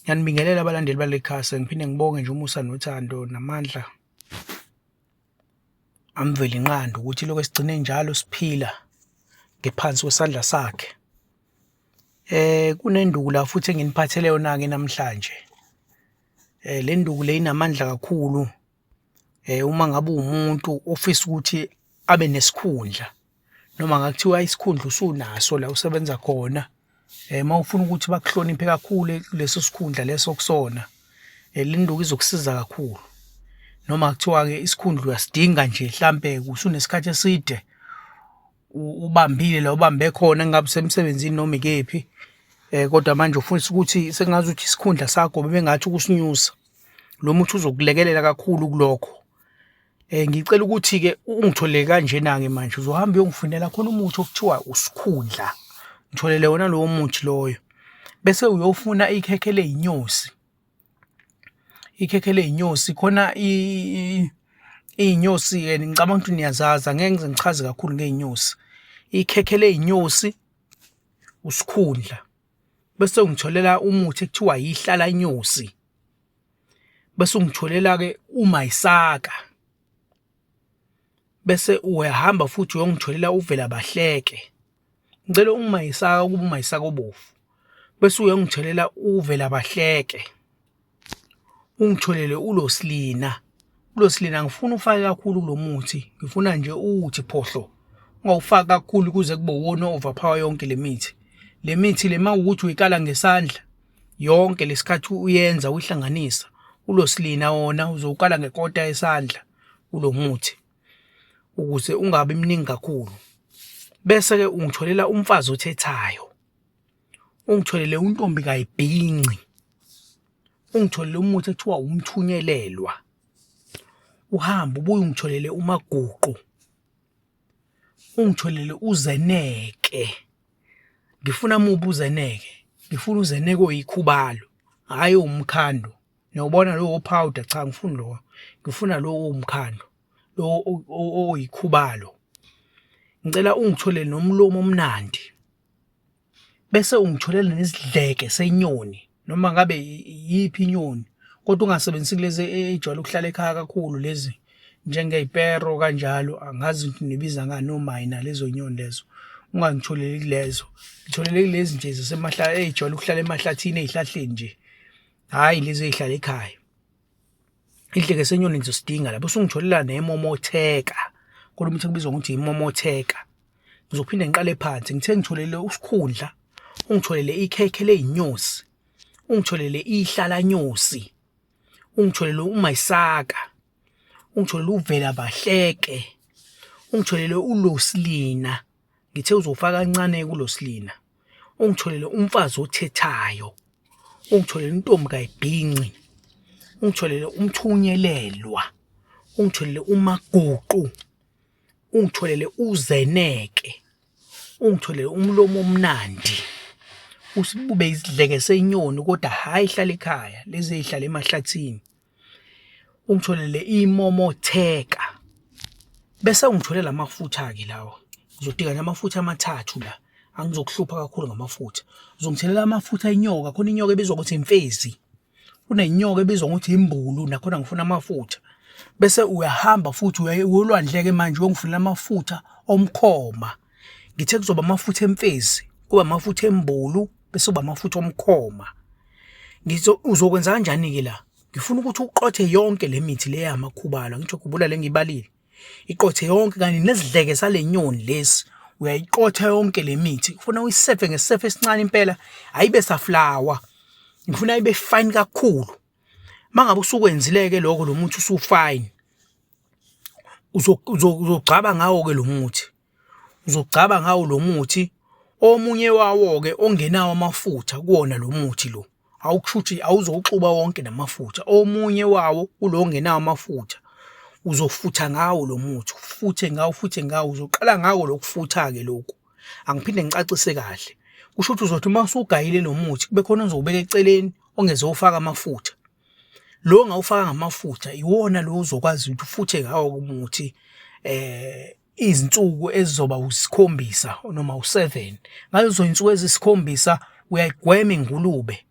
Ngiyanibingelela abalandeli baleli khasi, ngiphinde ngibonge nje umusa nothando namandla aMvelinqangi ukuthi lokhu esigcine njalo siphila ngephansi kwesandla sakhe. Kunenduku la futhi enginiphathele yona-ke namhlanje. Le nduku le inamandla kakhulu uma ngabe uwumuntu ofisa ukuthi abe nesikhundla noma ngakuthiwa isikhundla usunaso la usebenza khona uma ufuna ukuthi bakuhloniphe kakhulu kuleso sikhundla leso okusona le nduku izokusiza kakhulu. Noma kuthiwa-ke isikhundla uyasidinga nje hlampe usunesikhathi eside ubambile la ubambe khona ngabe usemsebenzini noma ikephi kodwa manje ufisa ukuthi sengazuthi isikhundla sakho bebengathi ukusinyusa, lo muthi uzokulekelela kakhulu kulokho. Ngicela ukuthi-ke ungitholele kanjena-ke manje, uzohamba uyongifunela khona umuthi okuthiwa usikhundla, ngitholele wona lowo muthi loyo. Bese uyofuna ikhekhe ley'nyosi, ikhekhe ley'nyosi khona iy'nyosi-ke ngicabanga ukuthi niyazazi angeke ngize ngichaze kakhulu ngey'nyosi. Ikhekhe ley'nyosi, usikhundla, bese ungitholela umuthi ekuthiwa yihlalanyosi. Bese ungitholela-ke umayisaka, bese uyahamba futhi uyongitholela uvelabahleke. Ngicela umayisaka kube umayisaka obovu, bese uyongitholela uvelabahleke, ungitholele ulosilina. Ulosilina angifuni ufake kakhulu kulo muthi, ngifuna nje uwuthi phohlo, ungawufaki kakhulu kuze kube uwona o-overpower yonke le mithi. Le mithi le uma kuwukuthi uyikala ngesandla yonke lesikhathi uyenza uyihlanganisa ulosilina wona uzowukala ngekota yesandla kulo muthi ukuze ungabi mningi kakhulu. Bese-ke ungitholela umfazi othethayo, ungitholele untombi kayibhinci, ungitholele umuthi ekuthiwa umthunyelelwa, uhambe ubuye ungitholele umaguqu, ungitholele uzeneke. Ngifuna mubi uzeneke, ngifuna uzeneke oyikhubalo, hhayi owumkhando. Niyawubona lowo powder, cha angifuni lowo, ngifuna lo owumkhando, lo oyikhubalo. Ngicela ungitholele nomlomo omnandi, bese ungitholela nesidleke senyoni noma ngabe iyiphi inyoni kodwa ungasebenzisi kulezi ey'jwayele ukuhlala ekhaya kakhulu lezi njengey'pero kanjalo, angazi ukuthi nibiza ngani omayina lezo nyoni lezo. Ungangitholeli kulezo, ngitholele kulezi nje ey'jwayele ukuhlala emahlathini ey'hlahleni nje, hhayi lezi ey'hlala ekhaya. Idleke senyoni ngizosidinga lapho usungitholela nemomotheka, kulo muthi okubizwa ngokuthi imomotheka. Ngizophinde ngiqale phansi ngithe ngitholele usikhundla, ungitholele ikhekhe ley'nyosi, ungitholele ihlalanyosi, ungitholele umayisaka, ungitholele uvela bahleke, ungitholele ulosilina, ngithe uzofaka kancane kulosilina, ungitholele umfazi othethayo, ungitholele intombi kayibhinci, ungitholele umthunyelelwa, ungitholele umaguqu, ungitholele uzeneke. Ungitholele umlomo omnandi, usibube isidleke senyoni kodwa hhayi ihlala ekhaya lezi ey'hlala emahlathini. Ungitholele imomotheka bese ungitholela amafutha-ke lawa, ngizodinga nje amafutha amathathu la, angizokuhlupha kakhulu ngamafutha. Uzongithelela amafutha enyoka, khona inyoka ebizwa ngokuthi imfezi. Kunenyoka ebizwa ngokuthi imbulu nakhona ngifuna amafutha. Bese uyahamba futhi uya olwandle-ke manje uyongifunela amafutha omkhoma. Ngithe kuzoba amafutha emfezi, kuba amafutha embulu bese kuba amafutha omkhoma. Uzokwenza kanjani-ke la? Ngifuna ukuthi uqothe yonke le mithi le yamakhubalo, angithi uyakhumbula le engiyibalile? Iqothe yonke kanye nesidleke sale nyoni lesi, uyayiqotha yonke le mithi. Kufuna uyisefe ngesisefo esincane impela, ayibe saflawa. Ngifuna ibe fine kakhulu. Uma ngabe usukwenzile-ke lokho lo muthi usu-fine, uzogcaba ngawo-ke lo muthi. Uzogcaba ngawo lo muthi, omunye wawo-ke ongenawo amafutha kuwona lo muthi lo, awukusho ukuthi awuzowuxuba wonke namafutha, omunye wawo kulo ongenawo amafutha uzofutha ngawo lo muthi, ufuthe ngawo, ufuthe ngawo, uzoqala ngawo lokufutha-ke lokhu. Angiphinde ngicacise kahle, kusho ukuthi uzothi uma usugayile lo muthi kube khona ozowubeka eceleni ongeze ufake amafutha. Lo ongawufakanga amafutha iwona lo ozokwazi ukuthi ufuthe ngawo umuthi izinsuku ezizoba usikhombisa noma u-seven. Ngalezo zinsuku ezisikhombisa uyayigwema ingulube.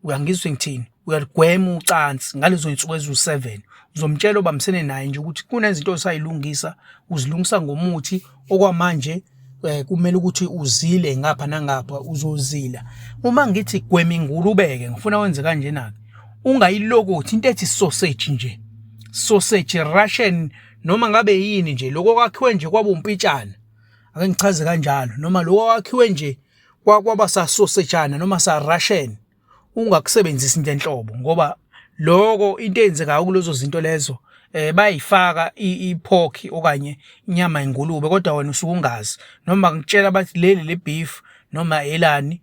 Uyangizwa ngithini? Uyaligwema ucansi ngalezo zinsuku eziwu-7. Uzomtshela obambisene naye nje ukuthi kunezinto osayilungisa, uzilungisa ngomuthi okwamanje eh kumele ukuthi uzile ngapha nangapha uzozila. Uma ngithi gwema ingulubeke ngifuna wenze kanjena ke. Ungayilokothi into ethi sausage nje. Sausage Russian noma ngabe yini nje lokho kwakhiwe nje kwaba umpitshana. Ake ngichaze kanjalo noma lokho kwakhiwe nje kwaba sasosejana noma sa-Russian ungakusebenzisi into enhlobo ngoba loko into eyenzekayo kulezo zinto lezo eh bayifaka ipork okanye inyama yengulube kodwa wena usuke ungazi noma ngikutshela bathi leli le beef noma elani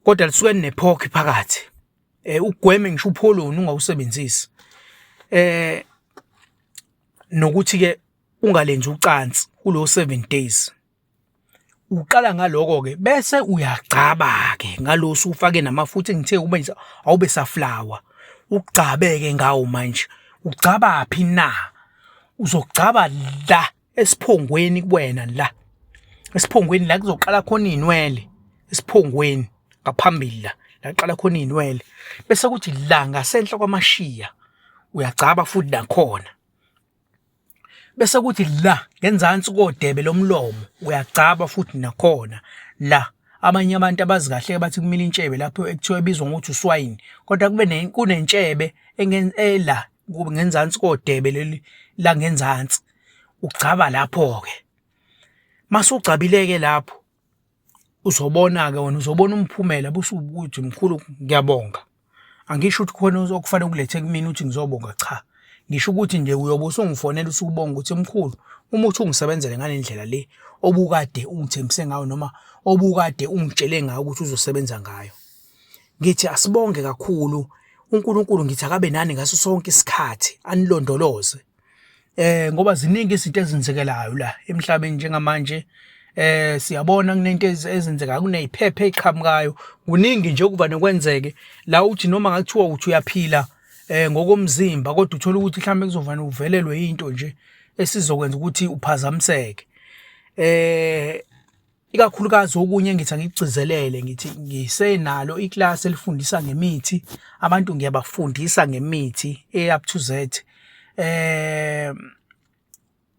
kodwa lisuke linepork phakathi eh ugweme ngisho upholoni ungawusebenzisi eh nokuthi ke ungalenzi ucansi kulo 7 days. Uqala ngaloko-ke bese uyagcaba-ke ngalo usufake namafutha engithe ube awube saflower. Ugcabe-ke ngawo manje. Ugcabaphi na? Uzogcaba la esiphongweni kuwena la. Esiphongweni la kuzoqala khona iy'nwele, esiphongweni ngaphambili la, la kuqala khona iy'nwele. Bese kuthi la ngasenhla kwamashiya uyagcaba futhi nakhona. Bese kuthi la ngenzansi kodebe lomlomo uyagcaba futhi nakhona la. Abanye abantu abazi kahle bathi kumila intshebe lapho ekuthiwa ebizwa ngokuthi uswayini kodwa kube kunentshebe ela ngenzansi kodebe leli la ngenzansi. Ugcaba lapho-ke. Mase ugcabile-ke lapho Uzobona-ke wena uzobona umphumela bese ubuthi mkhulu ngiyabonga. Angisho ukuthi khona okufanele ukulethe kumina uthi ngizobonga cha. Ngisho ukuthi nje uyobe usungifonela usubonga ukuthi mkhulu uma uthi ungisebenzele ngale ndlela le obukade ungithembise ngayo noma obukade ungitshele ngayo ukuthi uzosebenza ngayo. Ngithi asibonge kakhulu uNkulunkulu ngithi akabe nani ngaso sonke isikhathi anilondoloze. Eh ngoba ziningi izinto ezenzekelayo la emhlabeni njengamanje eh siyabona kunento ezenzekayo kuneziphephe eziqhamukayo kuningi nje okuvane kwenzeke la uthi noma ngakuthiwa uthi uyaphila eh ngokomzimba kodwa uthola ukuthi mhlawumbe kuzovane uvelelwe into nje esizokwenza ukuthi uphazamiseke eh Ikakhulukazi okunye engithi angikugcizelele ngithi ngisenalo ikilasi elifundisa ngemithi, abantu ngiyabafundisa ngemithi e-up to Z. Eh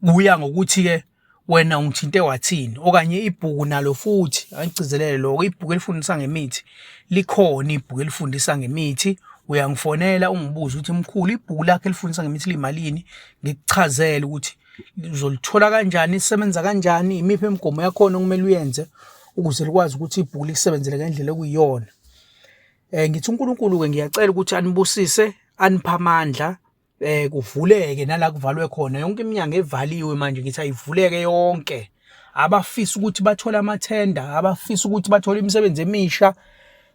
kuya ngokuthi-ke wena ungithinte wathini okanye ibhuku nalo futhi angigcizelele lokho ibhuku elifundisa ngemithi likhona ibhuku elifundisa ngemithi uyangifonela ungibuze ukuthi mkhulu ibhuku lakho elifundisa ngemithi liyimalini ngikuchazele ukuthi uzolithola kanjani lisebenza kanjani imiphi imigomo yakhona okumele uyenze ukuze likwazi ukuthi ibhuku likusebenzele ngendlela okuyiyona. Eh ngithi uNkulunkulu ke ngiyacela ukuthi anibusise aniphe amandla eh kuvuleke nala kuvalwe khona yonke iminyango evaliwe manje ngithi ayivuleke yonke abafisa ukuthi bathole amathenda abafisa ukuthi bathole imisebenzi emisha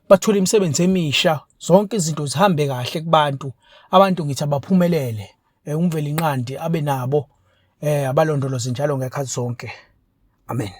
bathole imisebenzi emisha zonke izinto zihambe kahle kubantu abantu ngithi abaphumelele eh, uMvelinqandi abe nabo eh abalondoloze njalo ngekhathi zonke. Amen.